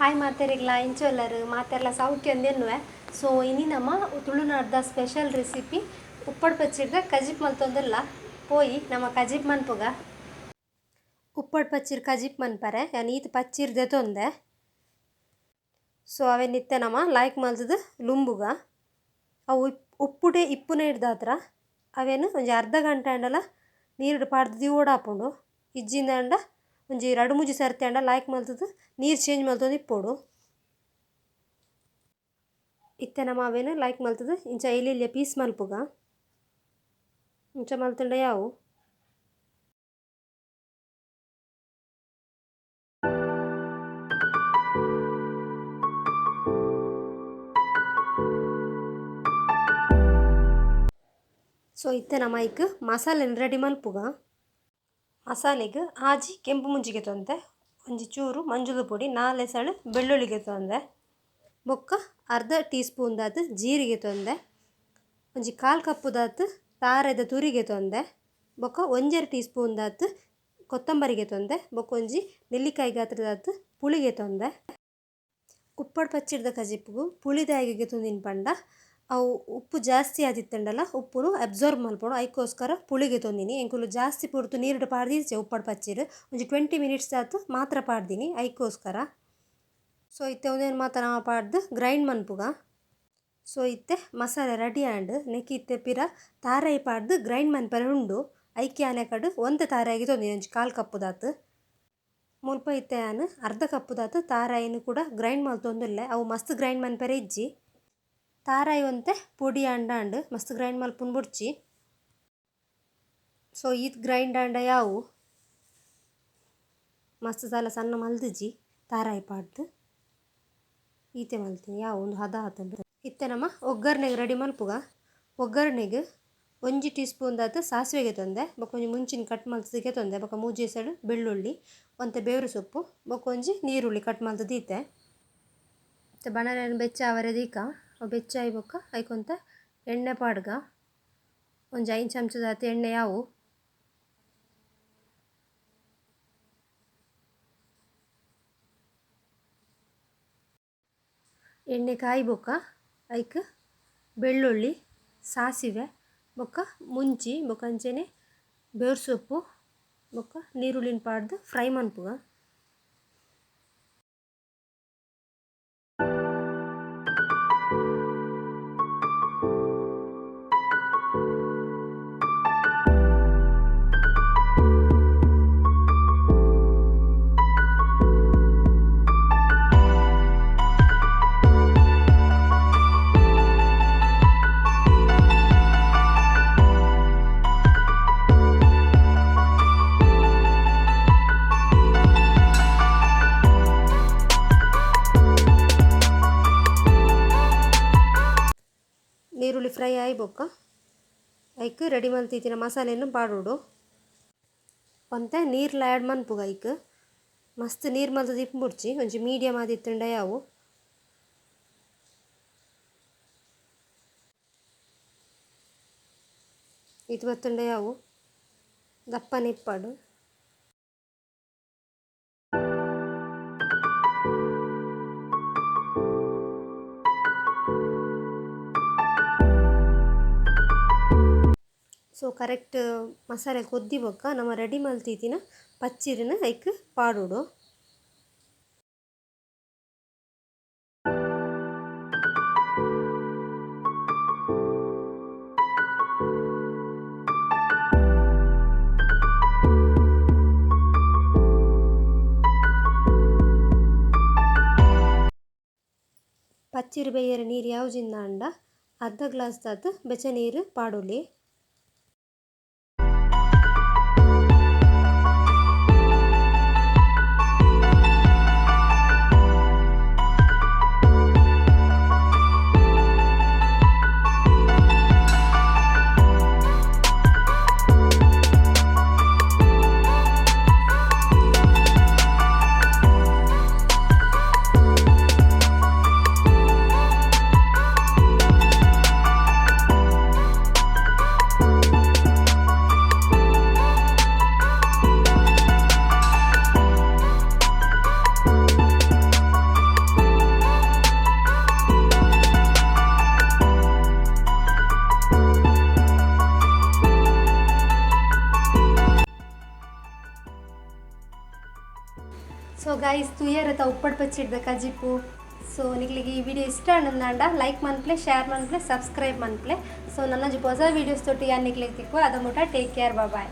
Hi ಮಾತೆರೆಗ್ಲ ಇಂಚೊಲ್ಲರು ಮಾತೆರ್ಲ ಸೌಖ್ಯ ಅಂದೆನ್ನುವೆ. ಸೊ ಇನಿ ನಮ್ಮ ತುಳುನಾಡ್ದ ಸ್ಪೆಷಲ್ ರೆಸಿಪಿ ಉಪ್ಪಡ್ ಪಚ್ಚಿರ್ದ ಕಜಿಪ್ ಮಲ್ತೊಂದುಲ್ಲ. ಪೋಯಿ ನಮ್ಮ ಕಜಿಪ್ ಮನ್ಪುಗ. ಉಪ್ಪಡ್ ಪಚ್ಚಿರ್ ಕಜಿಪ್ ಮನ್ಪರೆ ಯಾನ್ ಈತ್ ಪಚ್ಚಿರ್ ದೆತೊಂದೆ. ಸೊ ಅವೆನ್ ಇತ್ತೆ ನಮ್ಮ ಲಾಯ್ಕ್ ಮಲ್ತುದು ಲುಂಬುಗ. ಅವು ಉಪ್ಪುಡೆ ಇಪ್ಪುನೆ ಹಿಡ್ದಾತ್ರ ಅವೇನು ಒಂಜಿ ಅರ್ಧ ಗಂಟೆ ಆಂಡಲ ನೀರು ಪಾಡ್ದು ದಿವೋಡಾಪುಂಡು. ಇಜ್ಜಿಂದಾಂಡ ಒಂಜಿ ರಡ್ಡ್ ಮೂಜಿ ಸರ್ತಿ ಆಂಡ ಲಾಯ್ಕ್ ಮಲ್ತುದು ನೀರು ಚೇಂಜ್ ಮಲ್ತೊಂದು ಇಪ್ಪೊಡು. ಇತ್ತೆ ನಮ್ಮ ಅವೇನು ಲಾಯ್ಕ್ ಮಲ್ತುದು ಇಂಚ ಎಲ್ಯ ಪೀಸ್ ಮಲ್ಪುಗ. ಇಂಚ ಮಲ್ತುಂಡ ಯಾವು. ಸೊ ಇತ್ತೆ ನಮ್ಮ ಐಕ್ ಮಸಾಲೆನ್ ರೆಡಿ ಮಲ್ಪುಗ. ಮಸಾಲೆಗ್ ಆಜಿ ಕೆಂಪು ಮುಂಚಿಗೆ ತೊಂದೆ, ಒಂಜಿ ಚೂರು ಮಂಜುದ ಪೊಡಿ, 4 ಎಸಳು ಬೆಳ್ಳುಳ್ಳಿಗೆ ತೊಂದೆ, ಬೊಕ್ಕ ಅರ್ಧ ಟೀ ಸ್ಪೂನ್ ದಾತ್ ಜೀರಿಗೆ ತೊಂದೆ, ಒಂಜಿ 1/4 ಕಪ್ಪು ದಾತ್ ತಾರೆದ ತುರಿಗೆ ತೊಂದೆ, ಬೊಕ್ಕ 1.5 ಟೀ ಸ್ಪೂನ್ ದಾತ್ ಕೊತ್ತಂಬರಿಗೆ ತೊಂದೆ, ಬೊಕ್ಕ ಒಂಜಿ ನೆಲ್ಲಿಕಾಯಿ ಗಾತ್ರದಾತ್ ಪುಳಿಗೆ ತೊಂದೆ. ಉಪ್ಪಡ್ ಪಚ್ಚಿರ್ದ ಕಜಿಪುಗು ಪುಳಿದಾಯಿಗೆ ತೊಂದಿನ ಪಂಡ ಅವು ಉಪ್ಪು ಜಾಸ್ತಿ ಆದಿತ್ತಂಡಲ ಉಪ್ಪುನು ಅಬ್ಸಾರ್ಬ್ ಮಲ್ಪೊಡು. ಐಕೋಸ್ಕರ ಪುಳಿಗೆ ತೊಂದಿನಿ. ಎಂಕುಲು ಜಾಸ್ತಿ ಪೊರ್ತು ನೀರುಡು ಪಾಡ್ದಿಜ್ಜೆ ಉಪ್ಪಡ್ ಪಚ್ಚಿರ್, ಒಂಜಿ 20 ಮಿನಿಟ್ಸ್ ಆತು ಮಾತ್ರ ಪಾಡ್ದಿನಿ ಐಕೋಸ್ಕರ. ಸೊ ಇತ್ತೆ ಒಂದೇನು ಮಾತ್ರ ನಮ ಪಾಡ್ದು ಗ್ರೈಂಡ್ ಮನ್ಪುಗ. ಸೊ ಇತ್ತೆ ಮಸಾಲೆ ರೆಡಿ ಆಂಡ್. ನೆಕ್ ಇತ್ತೆ ಪಿರ ತಾರಾಯಿ ಪಾಡ್ದು ಗ್ರೈಂಡ್ ಮನ್ಪರೆ ಉಂಡು. ಐಕೆ ಆನೆ ಕಡು ಒಂತೆ ತಾರಾಯಿಗೆ ತೊಂದಿನಿ ಒಂಜಿ 1/4 ಕಪ್ಪುದಾತು. ಮುಲ್ಪ ಇತ್ತೆ ಆನ್ ಅರ್ಧ ಕಪ್ಪುದಾತು ತಾರಾಯಿನ ಕೂಡ ಗ್ರೈಂಡ್ ಮಲ್ತೊಂದುಲ್ಲೆ. ಅವು ಮಸ್ತ್ ಗ್ರೈಂಡ್ ಮನ್ಪರೆ ಇಜ್ಜಿ. ತಾರಾಯಿ ಒಂತೆ ಪೊಡಿ ಆಂಡಾಂಡ್ ಮಸ್ತ್ ಗ್ರೈಂಡ್ ಮಲ್ಪುನ್ ಬೊಡ್ಚಿ. ಸೊ ಈತ್ ಗ್ರೈಂಡ್ ಆಂಡ ಯಾವು ಮಸ್ತ್ ಸಲ ಸಣ್ಣ ಮಲ್ದಿಜಿ ತಾರಾಯಿ ಪಾಡ್ದು ಈತೆ ಮಲ್ತೀನಿ ಯಾವ ಒಂದು ಹದ ಆತಂಡು. ಇತ್ತೆ ನಮ್ಮ ಒಗ್ಗರಣೆಗೆ ರೆಡಿ ಮಲ್ಪುಗ. ಒಗ್ಗರಣೆಗೆ 1 ಟೀ ಸ್ಪೂನ್ ದಾತ್ ಸಾಸಿವೆಗೆ ತೊಂದೆ, ಬೊಕ್ಕ ಒಂಜಿ ಮುಂಚಿನ ಕಟ್ ಮಲ್ತದಿಗೆ ತೊಂದೆ, ಬೊಕ್ಕ 3 ಎಸಳು ಬೆಳ್ಳುಳ್ಳಿ, ಒಂತೆ ಬೇರು ಸೊಪ್ಪು, ಬೊಕ್ಕ ಒಂಜಿ ನೀರುಳ್ಳಿ ಕಟ್ ಮಲ್ತದೀತೆ. ಇತ್ತೆ ಬಣಲೆನ್ ಬೆಚ್ಚ ಆವರೆ ದೀಕ ಬೆಚ್ಚಾಯಿ ಬೊಕ್ಕ ಐಕೊಂತ ಎಣ್ಣೆ ಪಾಡ್ಗ. ಒಂಜಿ 5 ಚಮಚದಾತ್ ಎಣ್ಣೆ ಯಾವು. ಎಣ್ಣೆ ಕಾಯಿ ಬೊಕ್ಕ ಐಕ್ ಬೆಳ್ಳುಳ್ಳಿ, ಸಾಸಿವೆ, ಬೊಕ್ಕ ಮುಂಚಿ, ಬೊಕ್ಕ ಅಂಚೆನೆ ಬೇರು ಸೊಪ್ಪು, ಬೊಕ್ಕ ನೀರುಳ್ಳಿನ ಪಾಡ್ದು ಫ್ರೈ ಮನ್ಪುಗ. ನೀರುಳ್ಳಿ ಫ್ರೈ ಆಯಿ ಬೊಕ್ಕ ಐಕ್ ರೆಡಿ ಮಲ್ತಿತ್ತಿನ ಮಸಾಲೆಯನ್ನು ಪಾಡೋಡು. ಒಂತೆ ನೀರ್ಲ ಆ್ಯಡ್ ಮನ್ಪುಗ. ಐಕ್ ಮಸ್ತ್ ನೀರು ಮಲ್ತದ ಇಪ್ಪುಡ್ಚಿ, ಒಂಜಿ ಮೀಡಿಯಮ್ ಆದಿತ್ತುಂಡ ಯಾವು. ಇದು ಬತ್ತುಂಡ ಯಾವು ದಪ್ಪನೆ ಇಪ್ಪಾಡು. ಸೊ ಕರೆಕ್ಟ್ ಮಸಾಲೆ ಕೊದ್ದಿ ಬೊಕ್ಕ ನಮ್ಮ ರೆಡಿ ಮಲ್ತಿತ್ತಿನ ಪಚ್ಚಿರಿನ ಐಕ್ ಪಾಡೋಡು. ಪಚ್ಚಿರು ಬೇಯರ ನೀರು ಯಾವ್ಜಿಂದ ಅರ್ಧ ಗ್ಲಾಸ್ ದಾತ್ ಬೆಚ್ಚ ನೀರು ಪಾಡೊಲಿ. ಸೊ ಗೈಸ್, ತೂಯರತ ಉಪ್ಪಡ್ ಪಚ್ಚಿಡ್ದ ಕಜಿಪು? ಸೊ ನಿಕ್ಲೆಗ್ ಈ ವಿಡಿಯೋ ಇಷ್ಟ ಆಂಡ ಲೈಕ್ ಮನ್ಪ್ಲೆ, ಶೇರ್ ಮನ್ಪ್ಲೆ, ಸಬ್ಸ್ಕ್ರೈಬ್ ಮನ್ಪ್ಲೆ. ಸೊ ನನ್ನ ಹೊಸ ವೀಡಿಯೋಸ್ ತೊಟ್ಟು ಯಾನ್ ನಿಕ್ಲೆಗ್ ತಿಕ್ಕುವ. ಅದ ಮುಟ ಟೇಕ್ ಕೇರ್, ಬಾಯ್.